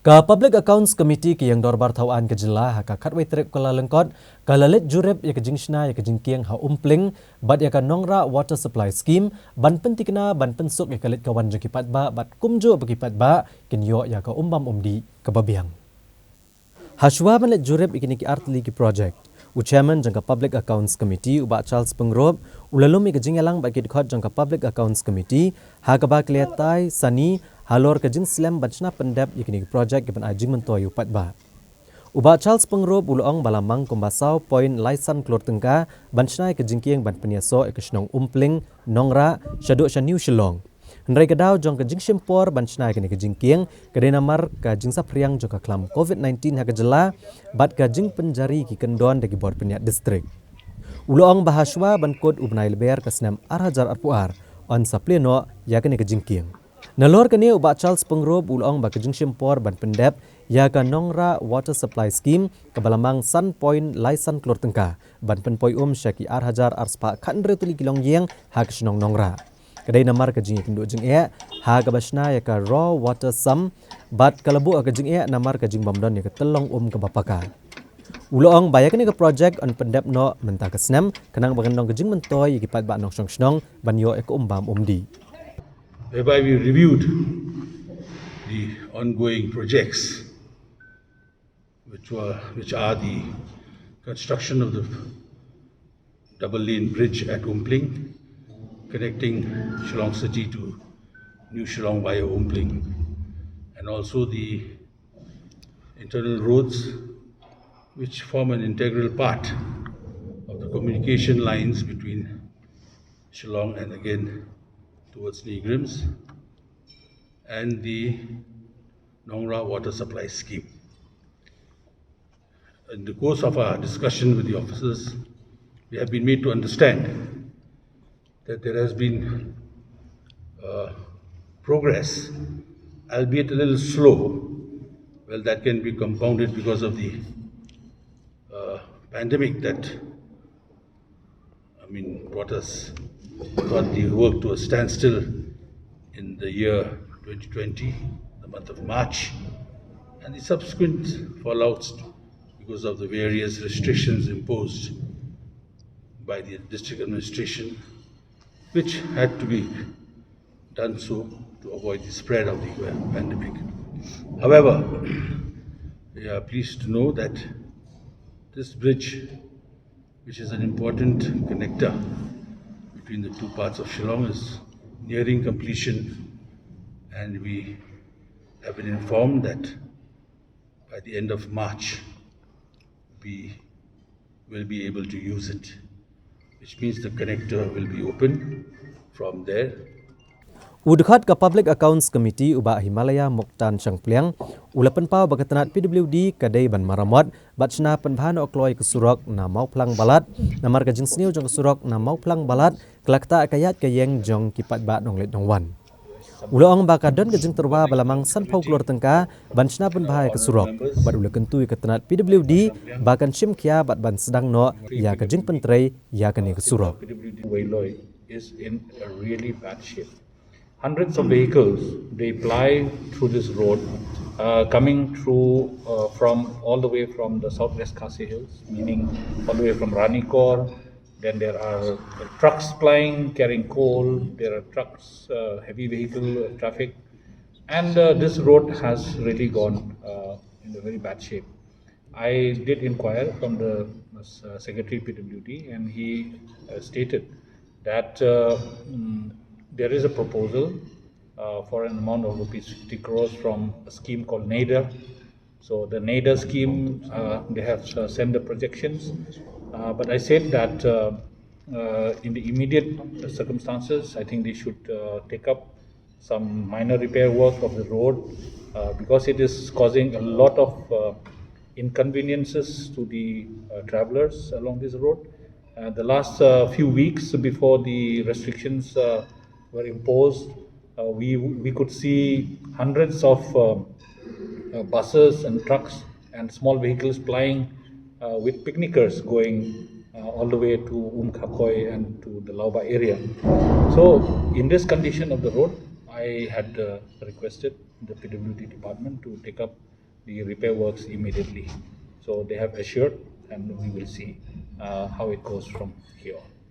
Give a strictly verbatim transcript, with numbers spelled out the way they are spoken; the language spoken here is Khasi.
Ka Public Accounts Committee ka Ïing Dorbar Thaw Aiñ ka Jylla ha ka khatwei tarik Kyllalyngkot ka la leit jurip ïa ka jingshna ïa ka jingkieng ha Umpling bad ïa ka Nongrah Water Supply Scheme ban pynthikna ban pynsuk ïa ka leit ka wan jong ki paidbah bad kumjuh ba ki paidbah kin ïoh ïa ka umbam umdih kaba biang. Hashwa ban leit jurip ïa kine ki artylli ki projek, u Chairman jong ka Public Accounts Committee u Bah Charles Pyngrope u la lum ïa ka jingïalang bad ki dkhot jong ka Public Accounts Committee ha kaba ki la ïatai sani halor ka jingslem ban shna pyndep ïa kine ki projek kiban ai jingmyntoi ïa u paidbah. U Bah Charles Pyngrope u la ong ba la mang kumba saw point lai san klur tyngka ban shna ïa ka jingkieng ban pynïasoh ïa ka shnong Umpling, Nongrah shaduh sha New Shillong. Hynrei ka daw jong ka jingshim por ban shna ïa kane ka jingkieng ka dei namar ka jingsaphriang jong ka khlam covid nineteen ha ka jylla bad ka jingpynjari ki kyndon da ki bor pynïaid distrik. U la ong ba hashwa ban kut u bnai Lber ka snem ar hajar arphew ar yn sa plie noh ïa kane ka jingkieng. Nalor kane u Bah Charles Pyngrope u la ong ba ka jingshim por ban pyndep ïa ka Nongrah Water Supply Scheme kaba la mang san point lai san klur tyngka ban pynpoi um sha ki ar hajar ar spah khathynriew tylli ki longïing ha ka shnong Nongrah. Ka dei namar ka jingïakynduh jingeh ha kaba shna ïa ka raw water sump bad ka la buh ha ka jingeh namar ka jingbym don ïa ka tyllong um kaba paka. U la ong ba ïa kane ka projek yn pyndep noh mynta ka snem khnang ba kan long ka jingmyntoi ïa ki paidbah nongshong shnong ban ïoh ïa ka umbam umdih. Whereby we reviewed the ongoing projects, which were which are the construction of the double lane bridge at Umpling, connecting Shillong City to New Shillong via Umpling, and also the internal roads which form an integral part of the communication lines between Shillong and again towards NEIGRIHMS, and the Nongrah Water Supply Scheme. In the course of our discussion with the officers, we have been made to understand that there has been uh, progress, albeit a little slow. Well, that can be compounded because of the uh, pandemic that, I mean, brought us, brought the work to a standstill in the year twenty twenty, the month of March, and the subsequent fallouts because of the various restrictions imposed by the district administration, which had to be done so to avoid the spread of the pandemic. However, we are pleased to know that this bridge, which is an important connector between the two parts of Shillong, is nearing completion, and we have been informed that by the end of March, we will be able to use it, which means the connector will be open from there. U dkhot ka Public Accounts Committee u Bah Himalaya Muktan Shangpliang u la pynpaw ba ka tnat P W D ka dei ban maramot bad shna pynbha noh kloi ka surok na Mawphlang Balat namar ka jingsniew jong ka surok na Mawphlang Balat ka la ktah ka ïaid ka ïeng jong ki paidbah nongleit nongwan. U la ong ba ka don ka jingtyrwa ba la mang sanphew klur tyngka ban shna pynbha ïa ka surok bad u la kyntu ïa ka tnat P W D ba kan shim khia bad ban sdang noh ïa ka jingpyntrei ïa kane ka surok. P W D Weiloi is in a really bad shape. Hundreds of vehicles they ply through this road, uh, coming through uh, from all the way from the southwest Khasi Hills, meaning all the way from Ranikor. Then there are trucks plying, carrying coal. There are trucks, uh, heavy vehicle traffic, and uh, this road has really gone uh, in a very bad shape. I did inquire from the uh, Secretary P W D, and he uh, stated that uh, mm, there is a proposal uh, for an amount of rupees fifty crores from a scheme called NEIDA. So the NEIDA scheme, uh, they have uh, sent the projections, uh, but I said that uh, uh, in the immediate circumstances, I think they should uh, take up some minor repair work of the road uh, because it is causing a lot of uh, inconveniences to the uh, travelers along this road. Uh, the last uh, few weeks before the restrictions uh, were imposed, uh, we, we could see hundreds of uh, uh, buses and trucks and small vehicles plying uh, with picnickers going uh, all the way to Umkhakoi and to the Lauba area. So, in this condition of the road, I had uh, requested the P W D department to take up the repair works immediately. So they have assured, and we will see uh, how it goes from here on.